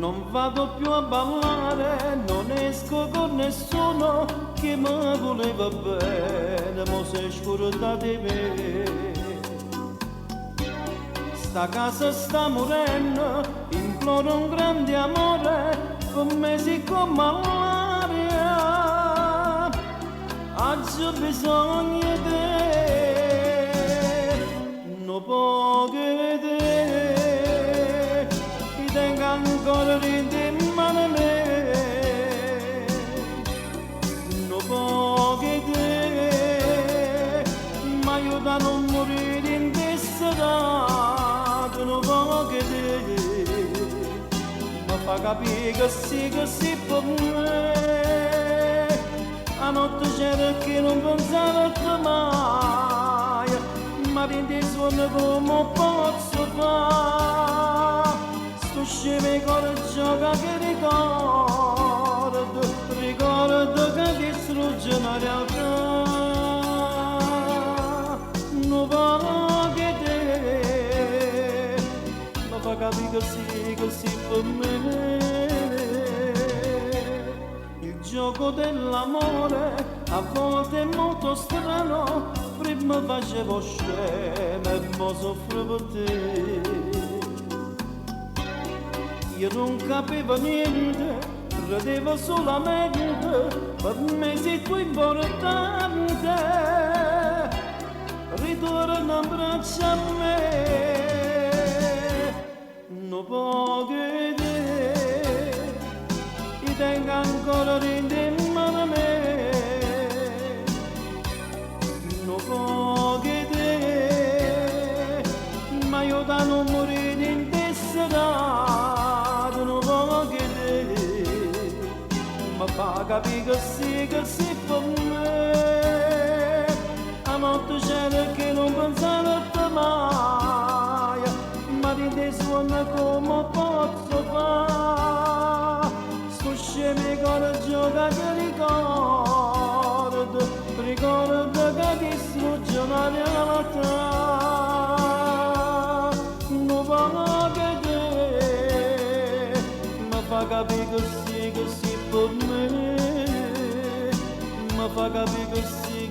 Non vado più a ballare, non esco con nessuno che mi voleva bene, mo s'è scordato 'e me. Sta casa sta morendo, imploro un grande amore, per me si come l'aria. Aggio bisogno 'e te, nu poco 'e te, I' tengo ancora dint' 'e mmane me. Nu poco 'e te, m'aiuta a nun murì dint' 'e serate, nu poco 'e te, me fa capì che sì, che sì per me. 'A notte c'era chi nun pensava a te mai, ma dint' 'e suonne comme pozzo fa? Stu scemo 'e core gioca che ricordo, ricordo che distrugge una realtà. Nu poco 'e te, me fa capì che sì, che sì per me. Il gioco dell'amore a volte è molto strano, prima facevo scemo e mo soffro per te. Io non capivo niente, credevo solamente, per me sei tu importante. Ritorna in braccio a me, nu poco 'e te, I' tengo ancora dint' 'e mmane me. Nu poco 'e te, m'aiuta a nun murì dint' 'e serate, nu poco 'e te, me fa capì che sì per me. 'A notte c'era chi nun pensava a te mai, ma dint' 'e suonne comme pozzo fa? Stu scemo 'e core gioca che ricordo, ricordo che distrugge una realtà. Nu poco 'e te, me fa capì che sì per me, me fa capì che sì